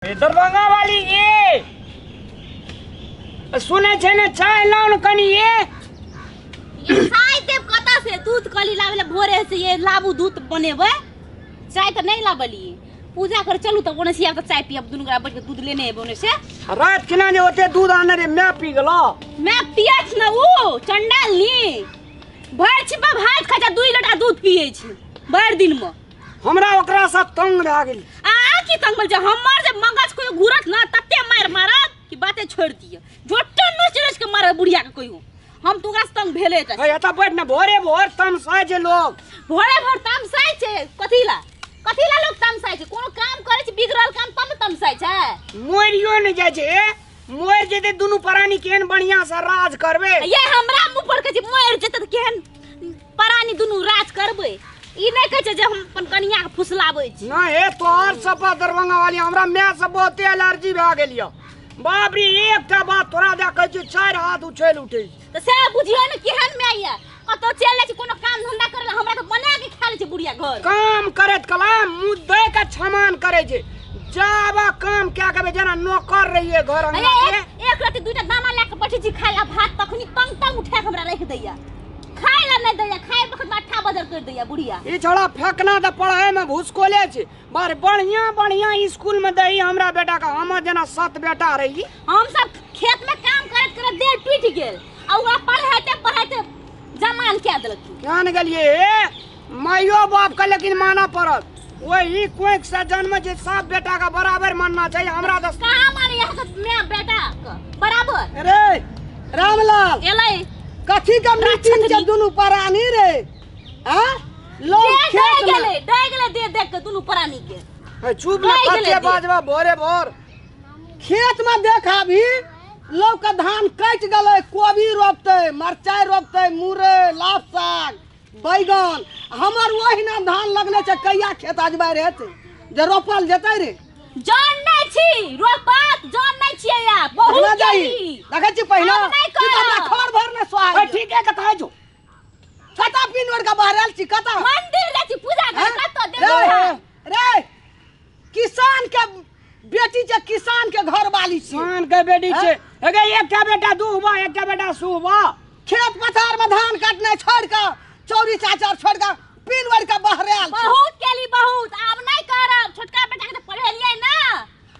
ए दरभंगा वाली ये सुनै छै ने चाय लाउ ने कनि ये। ये चाय देब कतऽ से? दूध कली लाबै लए भोरे से ये लाबू दूध बनेबै, चाय तऽ नहि लाबलियै। पूजा कर चलू तऽ ओने से आब तऽ चाय पियब, दुनू गोरा बैठ के दूध लेने एबै ओने से। रात केना जे ओते दूध आने रे my P गेलो। My पियै छै ने उ चंडाल नी, भरि छिपा भात खाइ छै, 2 लोटा दूध पियै छै भरि दिनमे। हमरा ओकरा से तंग भए गेल। आ की तंग भेल छै? हमर जे मगज कोइ घुरत ना तते मारि मारत कि बाते छोड़ि दिअ, झोटो नोच नोच के मारत बुढ़िया के कहियो। हम तो ओकरा से तंग भेले टा छी। हे एतऽ बैठ ने, भोरे भोर तमसाय छै लोग। भोरे भोर तमसाय छै कथी ला? कथी ला लोग तमसाय छै? कोनो काम करै छै बिगड़ल काम तब ने तमसाय छै। मरियो ने जाइ छै, ए मरि जेतै दुनू प्राणी केहन बढ़िया से राज करबै। ये हमरा मुँह पर कहै छै मरि जेतै तऽ केहन प्राणी दुनू राज करबै। ई नहि कहै छै जे हम अपन कनिया के फुसलाबै छी। नहि हे तोहर सब दरभंगा वाली, हमरा my से बहुते एलर्जी भए गेल यऽ। बाप रे, एकटा बात तोरा दए कहै छियौ, 4 हाथ उछलि उठै छै। तऽ से बुझियौ ने केहन my यऽ, कतौ चलि जाइ छै कोनो काम धंधा करै लए, हमरा तऽ बना के खा लै छै बुढ़िया घर। काम करैत कला मुँह दए के छमान करै छै, जाबा काम कए के जेना नौकर रहियै घर अंगना के। एक राति 2टा दाना लए के बैठै छी खाय ला भात, तखनी तंग तंग उठा के हमरा राखि दैया, खाय ला नहि दैया, खाय वखत में अट्ठा बजर कर दैया बुढ़िया। ई छोड़ा फेकना तऽ पढ़ाई में भूसकोले छै, बड़ बढ़िया बढ़िया स्कूल में दही हमरा बेटा के, हमर जेना 7 बेटा रही। हम सब खेत में काम करैत करैत देह टूटि गेल आ ओकरा पढ़ाइते पढ़ाइते जमान कए देलक। जान गेलियै माइयो बाप के लेकिन मानऽ पड़त, वही कोख से जन्म छै, सब बेटा के बराबर मानना चाहिए। हमरा तऽ कहाँ माने यहाँ के my बेटा के बराबर। अरे रामलाल एलै कथी के मीटिंग छै दुनू प्राणी रे? आ लोग खेत में गेलै, डर गेलै दे देख के दुनू प्राणी के। हे चुप ना, डर गेलै कते दे। बाजबा भोरे भोर। खेत में देख अभी लोग के धान कटि गेलै, कोबी रोपतै, मरचाइ रोपतै, मुरई, लाभ साग, बैगन। हमर ओहिना धान लगले छै, कहिया खेत अजबारि हेतै जे रोपल जेतै रे? जान नहि छी रोपत, जान नहि छियै या बहुत देखना जाही। केली। देखै छी पहिला? हम नहि ई तऽ हमरा करब। खबर भर ने सोहाइ। ए, ठीक है, कतऽ जो? कतऽ पिन ओढ़ के बहरायल छी, कतऽ? मंदिर जाइ छी पूजा करे, हैं? कतऽ रे, देबो? रे, किसान के बेटी छै, किसान के घर वाली छी। किसान के बेटी छै। हैं? अगे एकटा बेटा दूहबा, एकटा बेटा सुहबा। खेत पथार में धान काटने छोड़ के, चौरी चाचर छोड़ के पिन ओढ़ के बहरायल छी। बहुत केली बहुत, आब नहि करब। छोटका बेटा के तऽ पढ़ेलियै ना,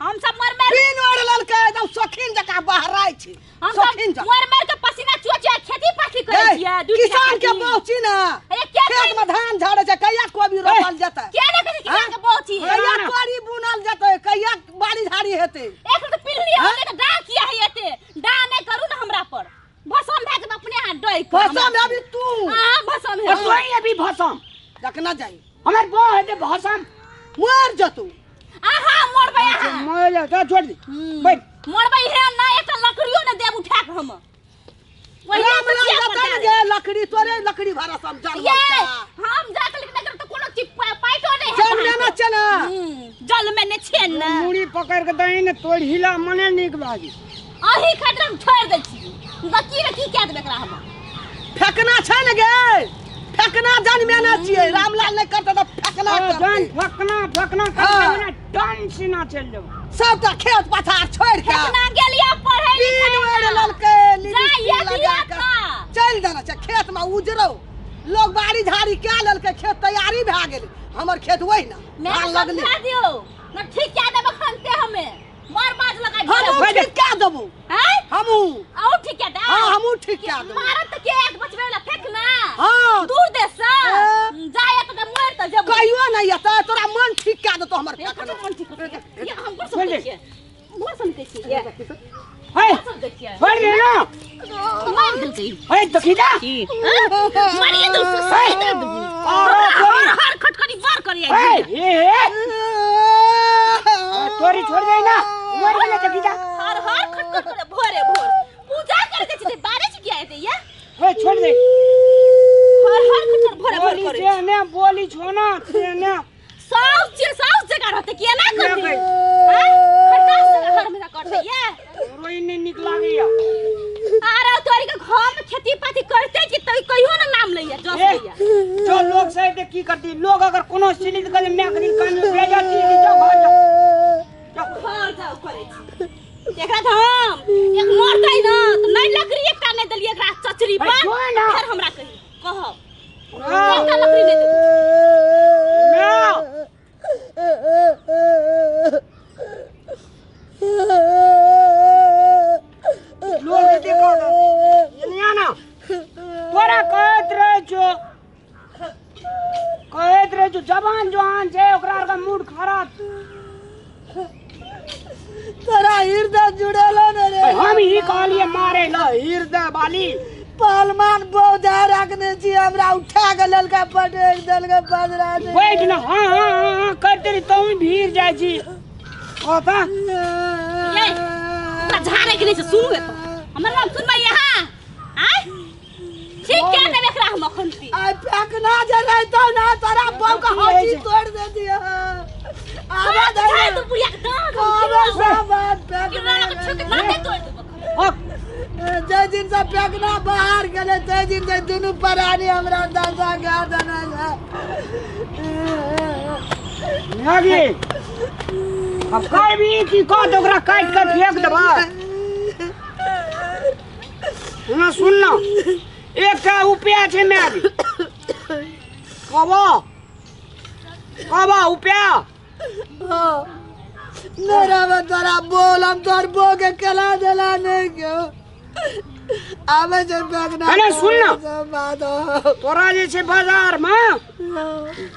हम सब मर मर पिन ओढ़ लेलकै, एकदम शौकीन जकाँ बहराइ छी। हम सब शौकीन जकाँ। मर मर के पसीना चुआ चुआ खेती पाती करै ए, छियै, दुइ किसान के खेती। बहु छी ने, अरे के खेत में धान झाड़े छै, कहिया कोबी रोपल जेतै? के नहि कहै छै किसान के बहु छी? कहिया तोरी बुनल जेतै, कहिया बाड़ी झाड़ी हेतै? एक तऽ पिल्ली होले तऽ डाह किया है एते? डाह नहि करू ने हमरा पर, भसम भए जेबै अपने हाथ डोइ के। भसम हेबी तू। हां, भसम हेबी। तू ही हेबी भसम। देखना जाई। हमर बहु हेतै भसम। मर जतू। आहा, मरबै अहाँ। मर जा, जा, छोड़ दे। बैठ। मरबै हे ना, एकटा लकड़ियो ने देब उठा के हम। ओहिना राम से राम किया जतन पटा गे, लकड़ी तोरे लकड़ी भरा सब जल ये, बच्चा। हम जा के लेकिन एकर तऽ कोनो चीज पाइतो नहि है जल में न छै ना। जल में नहि छै ना। मुड़ी पकड़ के दही ने तोड़ हिला मने नीक बाजी। अही खातिर हम छोड़ि दै छी। की ने की कए देबै एकरा हम। फेकना छै ने गे, फेकना जन में न छियै, रामलाल नहि करतै तऽ फेकना हाँ, करतै। जन फेकना, फेकना हाँ। करतै ने, डन सीना चलि जेबै। सबटा खेत पथार छोड़ि के। फेकना गेलियै पढ़ै पीन लिखै ओढ़ि लए। लेलकै, जा, लिपस्टिक ये लगा दिया के। का। चलि देने छै खेत में उजरो, लोग बाड़ी झाड़ी कए लेलकै, खेत तैयारी भए गेलै, हमर खेत वही ना, मैं धान लगलै। समझा दियौ, ना ठीक कए देब अखन ते हमे। मार बाज लगा दियौ। हमहूँ ठीक कए देबौ। हैं? हमहूँ। अहूँ ठीक कए देब? हाँ, हमहूँ ठीक कए देबौ। मारब तऽ के आयत बचबै वला फेकना? हाँ। दूर देश सँ। ए। जाय एतऽ तऽ मरि तऽ जेबौ। कहियो नहि एतै, तोरा मन ठीक कए देतौ हमर हे, फेकना। कथी मन ठीक करतै? ये, हम गोर समझै छियै। गोर समझै छियै, ये। हे, गोर समझै छियै। छोड़ दे ना। मारि देलकै। हे, देखी जा। की? हँ? मारिए देलकै, हे। सही दे देबू। आरो हर, हर खटखटी बड़ करी आइ। हे, हे, हे। तोरी छोड़ दे ना। मर गेलै देखी जा। हर, हर खटखट करे भोरे भोर। पूजा करे जाइ छै, बारे छै किया एते ये? हे, छोड़ दे। हर, हर खटखट भोरे भोर बोली करे। से ने, बोली छो ना, से ने। साउस जे, साउस जगह रहतै, किया ना करतै? ले गई। हँ? खटास जगह हर हमेशा करतै ये। रोई नहीं निक लागैया। आरो तोरी के घर में खेती पाती करते कि तो कहियो ना नाम लैया, जस ए, लैया। जो लोग से की करती, लोग अगर कोनो सिलित कर मैं दिन कान में बेइज्जती दी, जाओ घर जाओ। जाओ। घर जाउ करै छी। एकरा तऽ हम एक मरतै न तऽ नहि लकड़ी एकटा नहि देलियै एकरा चचरी पर। छोड़ ना। फेर हमरा कही कहब एकटा लकड़ी नहि देबै। माय लोग देखो एनिया ना तोरा कहैत रहै छौ, कहैत रहै छौ जवान जवान छै ओकरा आरके मूड खराब। तोरा हृदय जुड़ल ने रे। हम ही कहलिए मारे ल हृदय वाली। पहलवान बहुत रखने छी, हमरा उठा के लेलका पटक देलका बजरा दे। बैठ ना, हाँ हाँ हाँ हाँ करते रही तू भीड़ जाइ छी। कहता ये ओकरा झाड़े के नहि छै। सुनू एतऽ हमर नाम सुनबै यहाँ आँय ठीक कए देबै एकरा हम अखन ती। आइ फेकना जे रहितौ ना तोरा बहू के हड्डी तोड़ दे दिया। आबे दे झाड़ तू बुढ़िया के दाँत आबे सब बात फेकना। दाँते तोड़ देबो। जै दिन से फेकना बाहर गेलै तै दिन से दुनू प्राणी हमरा दशा गा देने छै। नागी अब करबी की कह दे ओकरा काटि के फेंक देबै। हमरा सुन ना एकटा उपाय छै माय कहबो कहबो उपाय। नहीं रहे तोरा बोल हम तोर बो के केला देला नहीं क्यों आवे जे फेकना। अरे सुन ना। बात तोरा जे छै बाजार में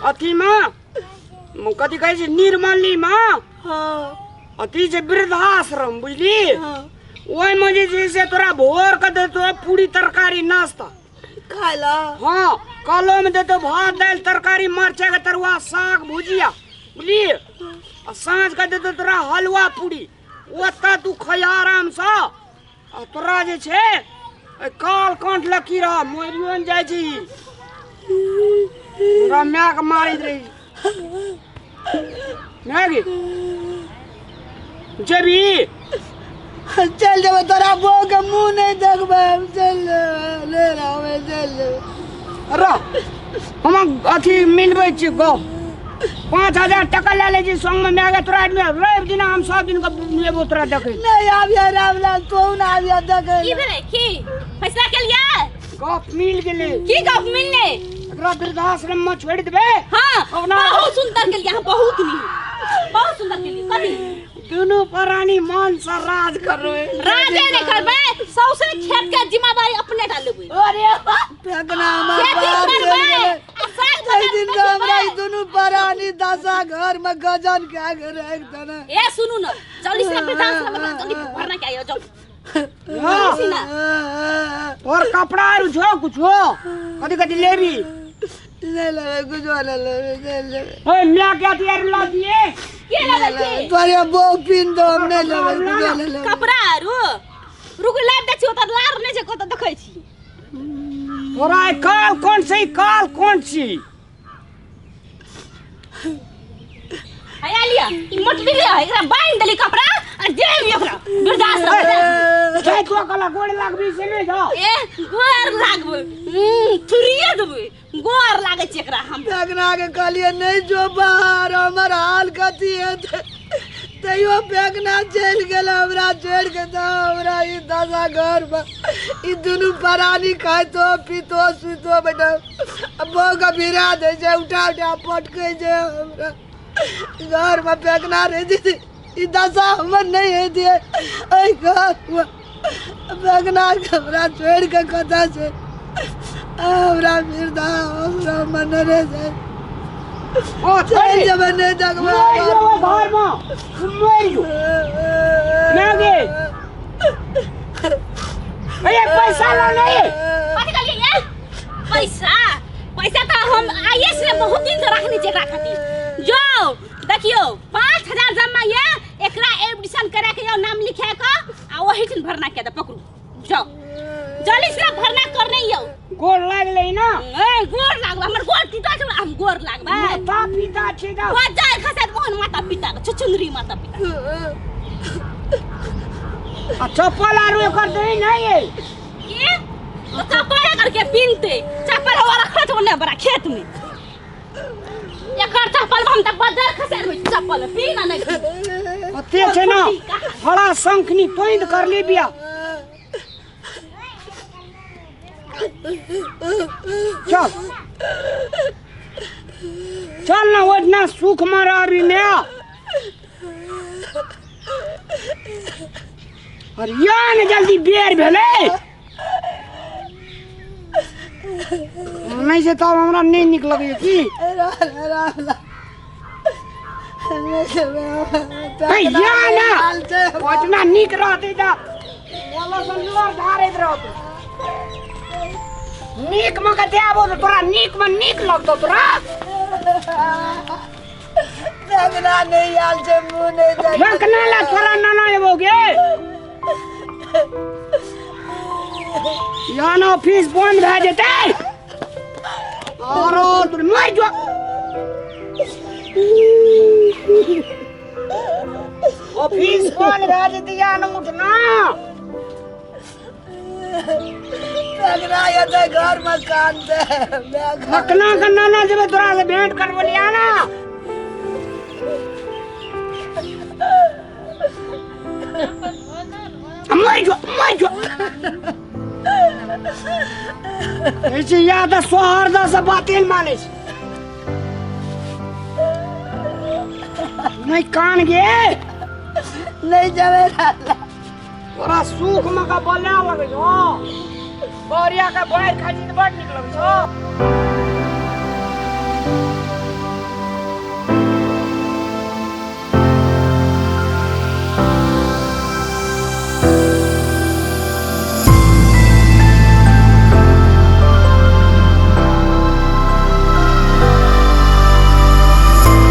अथी में कथी कहै छै निर्मली में अथी छै वृद्धाश्रम बुझली। ओहिमे जे छै से तोरा भोर के देतो पूरी तरकारी नाश्ता खाय ला। हाँ कालो में देतो भात दालि तरकारी मरचाई के तरुआ साग भुजिया बुझली। आ साँझ के देतो तोरा हलवा पूरी ओतऽ तू खइह आराम से। आ तोरा जे छै काल कांठ लकीर मरियो ने जाइ छी। तोरा माय के मारैत रही माय जेबी चल जेबै तोरा बहू के मुँह नहीं देखबै हम। चल ले रहबै चल जेबै। रह हम अथी मिलबै छी गप 5000 टका लए लै छी संगमे माय के तोरा आदमी रवि दिना हम सब दिन के लेबो तोरा देखै। नहीं आबियै रामलाल तू ना आबियै देखै। की भेलै की फैसला केलियै? गप मिल गेलै। की गप मिललै? एकरा वृद्धाश्रम में छोड़ि देबै। हाँ बहुत सुंदर केलियै अहाँ, बहुत नीक बहुत सुंदर केलियै। कथी दुनू प्राणी मन से राज करबै। राजे नहि करबै, सौंसे खेत के जिम्मेदारी अपने टा लेबै। अरे फेकना हमर खेती बाप चलि करबै गेलै। आ साग ताहि दिन से हमरा ई बजार दुनू प्राणी दशा घर में गजन के आगे राखि देने। ए सुनू न जल्दी से वृद्धाश्रम में जल्दी भरना के आइयो जाओ। हाँ और कपड़ा आर छो कुछो कथी कथी लेबी? नहीं लेबै कुछो नहीं लेबै चलि जेबै। ओए मिला के अथी आर ला दिए। के लेबै की? तोरे बहू पिन दो हम नहीं लेबै कुछो नहीं लेबै। कपड़ा आरू रुक लाइब दै छी ओतऽ लार नहि छै कतऽ देखै छी। तोरा काल कोन छै काल कोन छी? हैया लिअ ई मोटरी लिअ एकरा बान्हि देली कपड़ा आ देब ओकरा वृद्धाश्रम। जाय तो कला गोड़ लागबी से नहि जाओ। ए गोर लागबै थुरिए देबै गोर लागै छै एकरा हम। फेकना के कहलियै नहीं जो बाहर हमर हाल कथी हेतै तैयो फेकना चलि गेल हमरा छोड़ि के। तऽ हमरा ई दशा घर में ई दुनू प्राणी खाइतो पीतो सुइतो बैठल बहू के भिड़ा दै छै उठा उठा पटकै छै। हमरा घर में फेकना रहै छै ई दशा हमर नहीं हेतियै एहि घर में। फेकना के हमरा छोड़ि के कतऽ छै? हमरा वृद्धाश्रम में नहि रहै छै। ओ चलि जेबै नहि देखबै। मरि जेबै घर में मरि जो। माय अरे पैसा ला नहीं। कथी कहलियै ये? पैसा पैसा तऽ हम आइए से बहुत दिन से रखने छी एकरा खातिर। जो देखियो 5000 जमा ये एकरा एडमिशन करा के यो नाम लिखा के आ ओही दिन भरना के दे पकड़ू जाओ जल्दी से भरना करने यौ। गोर लागलै ना? ए गोर लागबै हमर गोर टूटल छै हम गोर लागबै। माता पिता छै तऽ बजार खसैत मोहन माता पिता के छुछुंदरी माता पिता। आ चप्पल आरू एकर दै नहीं है। के तो चप्पल एकर के पिनते चप्पल हवा रखल छै ओने बड़ा खेत में। एकर चप्पल हम तऽ बजार खसै चप्पल पिन आ नहि। ओते छै ना हरा शंखनी पैंद करली बिया। चल चल ना, ओतना सुख में रहबी ने। अरे या ने जल्दी बेर भेलै नहि से तब हमरा नहि नीक लगैए की। या ना ओतना नीक रहतै तऽ धारैत रहतै। नीक में के देबो तऽ तोरा नीक में नीक लगतौ तोरा। फेंकना नहीं आयल छै, मुँह नहीं देख। फेंकना ला तोरा नाना एबो गे। यहाँ ऑफिस बंद भए जेतै। आरो तू मर जो। ऑफिस बंद भए जेतै, यहाँ न उठना। फेंकना एतै घर में कान दे। फेंकना के नाना जेबै तोरा से भेंट करबलिया ना। मर जो मर जो। ऐसे याद सौहार्द से बातें माने नहीं कान गे नहीं जावे तोरा सुख में का बोले लगे छो। बोरिया का बाहर खाजी तो बड़ निक लगे छो।